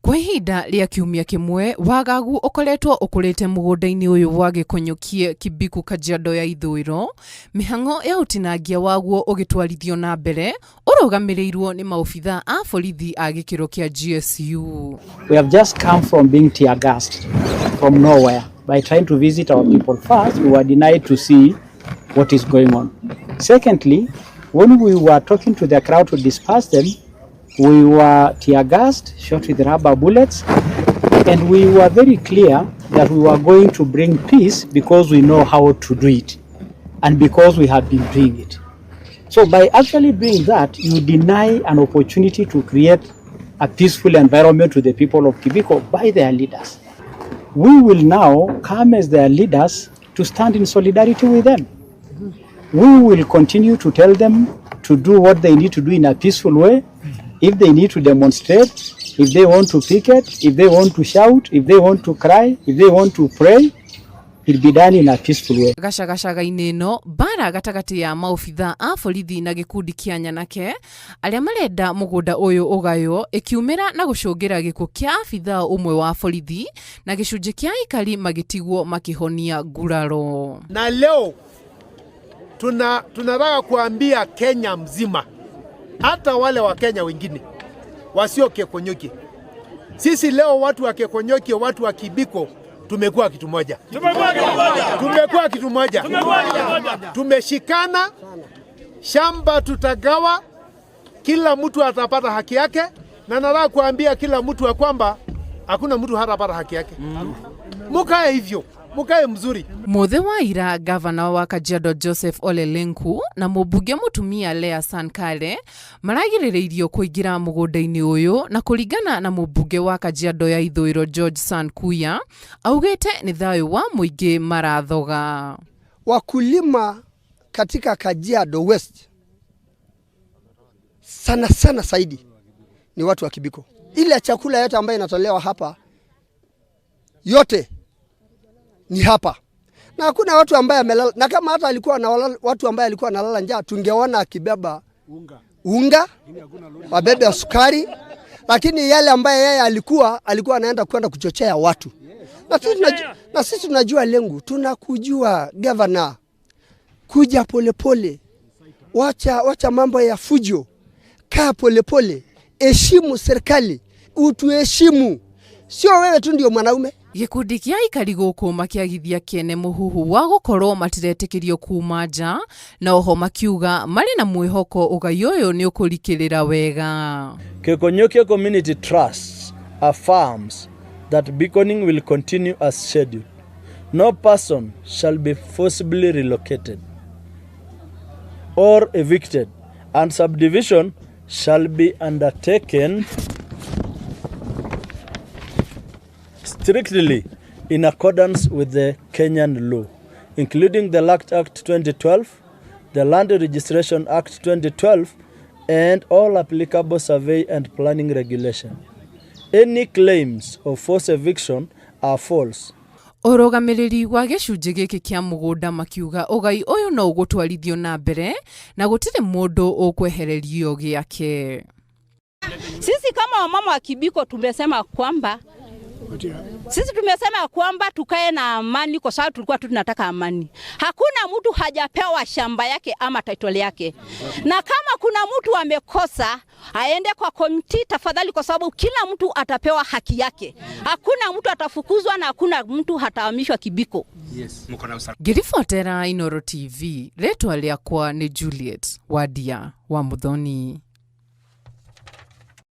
Kwa ihinda rĩa kiumia kĩmwe, wagagu ũkoretwo ũkũrĩte mũgũnda-inĩ ũyũ wa Gĩkũnyũkie Kibiku Kajiado ya Ithũĩro, mĩhang'o ya ũtinangia waguo ũgĩtwarithio na mbere ũrũgamĩrĩirwo nĩ maobithaa a borithi a gĩkĩro kĩa GSU. We have just come from being tear gassed from nowhere by trying to visit our people. First, we were denied to see what is going on. Secondly, when we were talking to the crowd to disperse them, we were tear gassed, shot with rubber bullets, and we were very clear that we were going to bring peace because we know how to do it and because we have been doing it. So by actually doing that, you deny an opportunity to create a peaceful environment to the people of Kibiko by their leaders. We will now come as their leaders to stand in solidarity with them. We will continue to tell them to do what they need to do in a peaceful way. If they need to demonstrate, if they want to picket, if they want to shout, if they want to cry, if they want to pray, it'll be done in a peaceful way. Gacagacaga-inĩ ĩno mbara gatagatĩ ya maobitha a borithi na gĩkundi kĩa nyanake arĩa marenda mũgũnda ũyũ ũgaywo ĩkiumĩra na gũcũngĩra gĩkuũ kĩa abithaa ũmwe wa borithi na gĩcunjĩ kĩa aikari magĩtigwo makĩhonia nguraro. Na leo tunataka kuambia Kenya mzima, hata wale wa Kenya wengine wasio Kekonyokie, sisi leo watu wa Kekonyokie, watu wa Kibiko tumekuwa kitu moja, tumekuwa kitu moja, tumeshikana. Shamba tutagawa, kila mtu atapata haki yake, na nataka kuambia kila mtu ya kwamba hakuna mtu hatapata haki yake. Mukae hivyo, mukae mzuri. Mũthĩ wa ira gavana wa Kajiado Joseph Ole Lenku na mũmbunge mũtumia Lea Sankale maragirĩrĩirio kũingĩra mũgũnda-inĩ ũyũ na kũringana na mũmbunge wa Kajiado ya Ithũĩro George Sankuya augĩte nĩ thayũ wa mũingĩ marathoga. Wakulima katika Kajiado West sana sana zaidi ni watu wa Kibiko. Ile chakula yote ambayo inatolewa hapa yote ni hapa, na hakuna watu ambaye amelala, na kama hata alikuwa na watu ambaye alikuwa analala njaa, tungeona akibeba unga, wabebe sukari, lakini yale ambaye yeye alikuwa anaenda kwenda kuchochea watu, na sisi tunajua lengo, tunakujua governor, kuja polepole, wacha mambo ya fujo, kaa polepole, heshimu serikali, utuheshimu, sio wewe tu ndio mwanaume. Gĩkundi kĩa aikari gũkũ makĩagithia kĩene mũhuhu wa gũkorwo matiretĩkĩrio kuma nja na oho makiuga marĩ na mwĩhoko ũgai ũyũ nĩ ũkũrikĩrĩra wega. Keekonyokie Community Trust affirms that beaconing will continue as scheduled. No person shall be forcibly relocated or evicted, and subdivision shall be undertaken strictly in accordance with the Kenyan law, including the Land Act 2012, the Land Registration Act 2012, and all applicable survey and planning regulation. Any claims of forced eviction are false. Ũrũgamĩrĩri wa gĩcunjĩ gĩkĩ kĩa mũgũnda makiuga ũgai ũyũ no ũgũtwarithio na mbere na gũtirĩ mũndũ ũkwehererio gĩake. Sisi kama wamama wa Kibiko tumesema kwamba sisi tumesema kwamba tukae na amani kwa sababu tulikuwa tu tunataka amani. Hakuna mtu hajapewa shamba yake ama title yake. Na kama kuna mtu amekosa aende kwa komiti tafadhali, kwa sababu kila mtu atapewa haki yake. Hakuna mtu atafukuzwa na hakuna mtu hatahamishwa Kibiko. Ngĩribotera Inooro TV, rĩtwa rĩakwa nĩ Juliet Wadia wa Muthoni.